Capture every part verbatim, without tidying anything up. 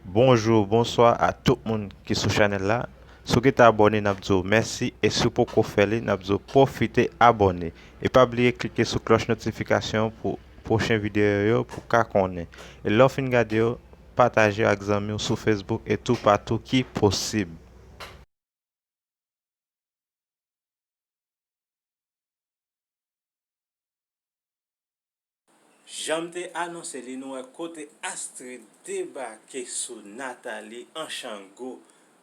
Bonjou, bonswa a tout moun ki sou chanèl la. Si w gentan abòne, n ap di w mèsi, e si w poko fè li, n ap di w pwofite abòne. E pa bliye klike sou klòch notifikasyon pou pwochen videyo yo pou w ka konnen. E lè w fin gade yo, pataje yo ak zanmi w sou Facebook e toupatou ki posib. Jan m te anonse li, nou wè kote Astrid debake sou Nathalie an chango.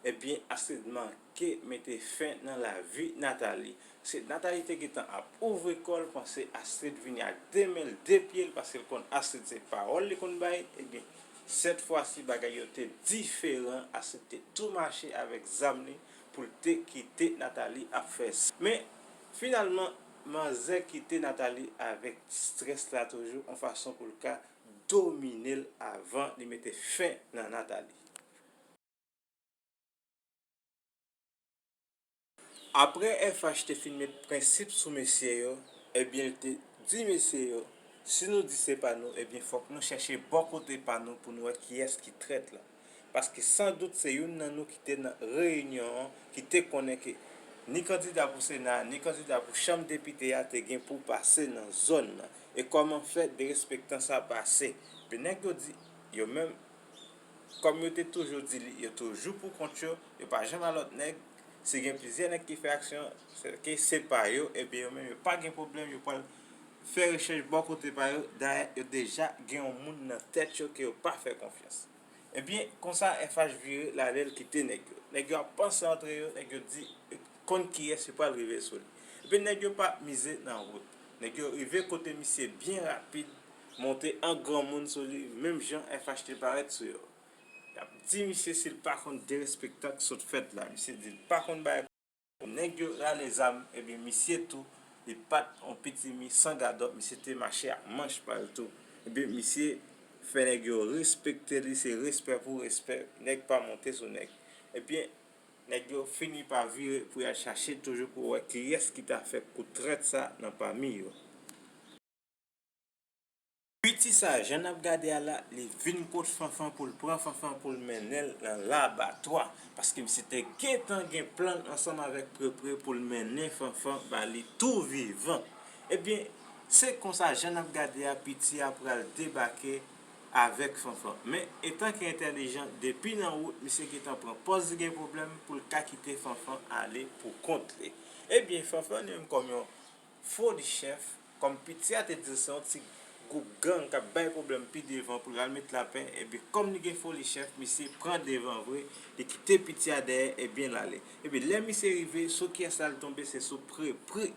Ebyen, Astrid manke mete fen nan lavi Nathalie. Se Nathalie te gentan ap ouvri kò l, panse Astrid vini ak de men l, de pye l, paske l konn Astrid se pawòl li konn bay. Ebyen, sèt fwa si bagay yo te diferan, Astrid te tou mache avèk zam li pou l te kite Nathalie ap fè s-, men, finalman, manzè kite Nathalie avèk strès la toujou, yon fason pou l ka domine l avan li mete fen nan Nathalie. Apre F H te fin met prensip sou mesye yo, ebyen, l te di mesye yo, si nou di se pa nou, ebyen, fòk nou chèche bò kote pa nou pou nou wè kiyès ki trèt la. Paske san dout se youn nan nou ki te nan reyinyon an ki te konnen ke ni kandida pou Sena a, ni kandida pou chanm depite a te gen pou pase nan zòn nan. E kòman fè derespektan sa pase? Epi nèg yo di, yo menm, kòm yo te toujou di li, yo toujou pou kont yo, yo pa janm a lòt nèg. Si gen plizyè nèg ki fè aksyon, se ke se pa yo, ebyen yo menm yo pa gen pwoblèm, yo pral fè rechèch bò kote pa yo. Dayè, yo deja gen yon moun nan tèt yo ke yo pa fè konfyans. Ebyen, konsa F H vire l ale, l kite nèg yo. Nèg yo ap panse antre yo, nèg yo di, konn kiyès yo pral rive sou li. Epi nèg yo pa mize nan wout. Nèg yo rive kote misye byen rapid, monte an granmoun sou li, menm jan F H te parèt sou yo. Y ap di misye si l pa konn derespektan k sot fèt la. Misye di l pa konn bay. Nèg yo rale zam, ebyen, misye tou, li pa t yon pitimi san gadòt, misye te mache ak manch pa l tou. Ebyen, misye fè nèg yo respekte li, se respè pou respè, nèg pa monte sou nèg. Ebyen, nèg yo fini pa vire pou y al chache toujou pou wè kiyès ki ta fè kou trèt sa nan pami yo. Piti sa, jan n ap gade a la, li vin kot Fanfan pou l pran Fanfan pou l mennen l nan labatwa, paske misye te gentan gen plan ansanm avèk Prepre pou l mennen Fanfan ba li tou vivan. Ebyen, se konsa, jan n ap gade a, piti a pral debake avèk Fanfan. Men, etan ke entèlijan, depi nan wout, misye gentan pran pòz li gen pwoblèm pou l ka kite Fanfan ale pou kont li. Ebyen, Fanfan li menm kòm yon foli chèf, kòm piti a te di l se yon ti gwoup gang k ap bay pwoblèm pi devan pou l al met lapè, ebyen, kòm li gen foli chèf, misye pran devan vre, li kite piti a dèyè, ebyen, l ale. Ebyen, lè misye rive, sou kiyès la l tonbe, se sou Prepre.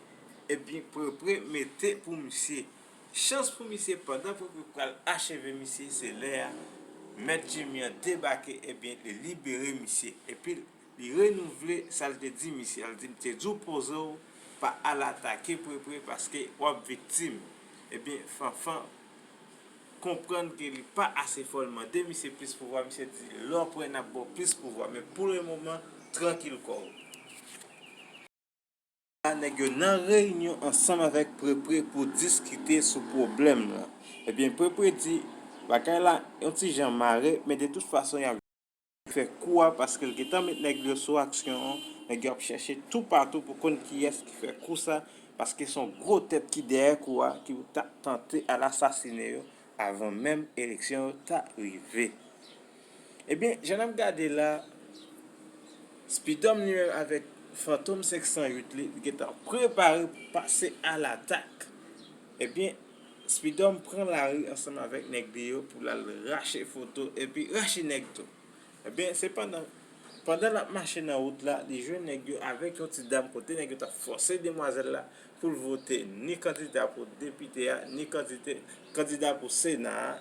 Ebyen, Prepre mete pou misye. Chans pou misye, pandan Prepre pral acheve misye, se lè a Mèt Jimmy an debake, ebyen, li libere misye. Epi, li renouvle sa l te di misye a. L di, "M te di w poze w, pa al atake Prepre paske w ap viktim." Ebyen, Fanfan konprann ke li pa ase fò, l mande misye plis pouvwa. Misye di, "Lè w prè, n ap ba w plis pouvwa, men pou le moman, trankil kò w." La, nèg yo nan reyinyon ansanm avèk Prepre pou diskite sou pwoblèm lan. Ebyen, Prepre di, bagay la yon ti jan mare, men de tout fason, y ap fè kou a, paske l gentan met nèg yo sou aksyon an, nèg yo ap chèche toupatou pou konn kiyès ki fè kou sa, paske se yon gwo tèt ki dèyè kou a, ki ta tante al asasine yo avan menm eleksyon yo ta rive. Ebyen, jan n ap gade la, Spidòm li menm avèk Fantom senk san uit li, li gentan prepare pou pase alatak. Ebyen, Spidòm pran lari ansanm avèk nèg li yo pou l al rache foto epi rache nèg tou. Ebyen, se pandan, pandan l ap mache nan wout la, li jwenn nèg yo avèk yon ti dam kote nèg yo t ap fòse demwazèl la pou l vote ni kandida pou depite a, ni kandite-, kandida pou Sena a,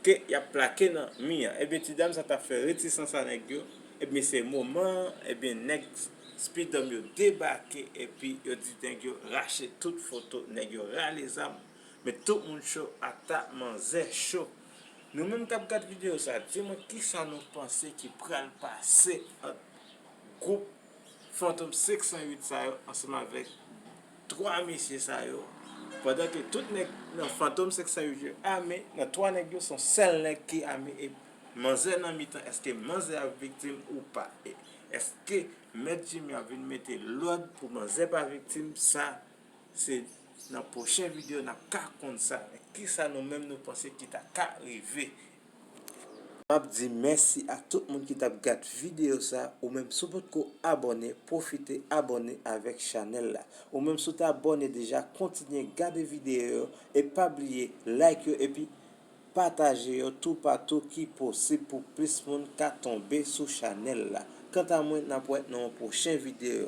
ke y ap plake nan mi an. Ebyen, ti dam sa t ap fè retisans a nèg yo. Ebyen, se moman an, ebyen, nèg Spidòm yo debake, epi yo di nèg yo rache tout foto, nèg yo rale zam, men tout moun cho, ata manzè cho. Nou menm k ap gad videyo sa, di mwen kisa nou panse ki pral pase ant gwoup Fantom senk san uit sa yo ansanm avèk twa mesye sa yo. Pandan ke tout nèg nan Fantom senk san uit yo ame, nan twa nèg yo, se yon sèl nèg ki ame, e Manzè nan mitan, èske manzè ap viktim ou pa? E èske Mèt Jimmy ap vin mete lòd pou manzè pa viktim? Sa, se nan pwochen videyo n ap ka konn sa. Men kisa nou menm nou panse ki ta ka rive? M ap di mèsi a tout moun ki t ap gad videyo sa. Ou menm si w potko abòne, pwofite abòne avèk chanèl la. Ou menm si w te abòne deja, kontinye gade videyo yo e pa bliye like yo epi pataje yo toupatou ki posib pou plis moun ka tonbe sou chanèl la. Kanta mwen, n ap wè nan yon pwochen videyo.